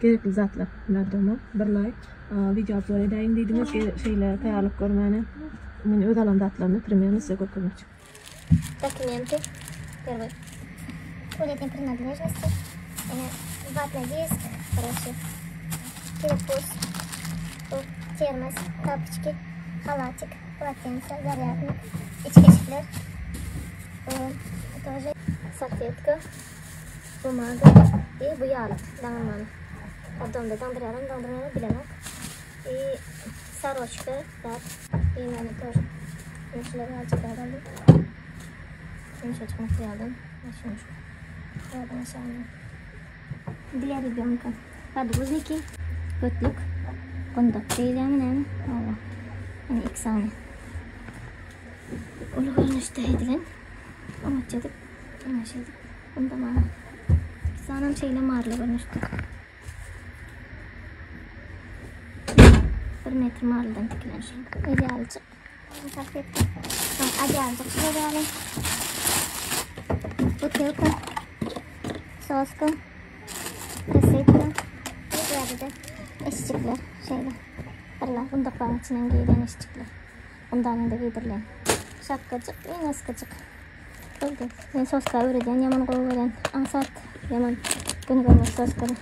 Gerekli zatlar. Ladoma bir laýk, wideo obzor edäýiň diýdiňiz, şeýle taýýarlyk görmäne. Men öz alan zatlarymy primerno size görkezmekçi. Dokumenty. Первый. Туалетные принадлежности. Ine, watny disk, короче, telefon, termos, тапочки, halatik, polotensa, zarýadnik, içki eşikler. Тоже salfetka. Bumaga i bu ýalyk daňylmany. Roddomda daňdyrýarlarmy, daňdyrmaýarlarmy bilemok. I saroçka zat. I meni тоже. Men şular ýalyjak zat aldym. Ýumşajyk materialdan. Ýumşak. Ýadan aşagyna. Для ребенка. Podguzniki, götlük, gundak diýilýärmi näme? Hawa. Ine iki sany. Uly görnüşde edilen. Oňatja edip. Ine şeýdip gundamana. Sanam şeýle marly görnüşde. Bir metr marlydan tikilen şu. Idealcık. Salfetka. Idealcık şular ýaly. Butilka. Soska. Kasetka. Bu ýerde eşikler şeýle. Birler gundaklaryň içinden giýlen eşikler. Gundanyňda giýdirilen. Şapkajyk, iň yskyjyk. Boldy. Men soska öwredýän, ýaman gowy görýän. Aňsat, ýaman. Göni görmek soskany.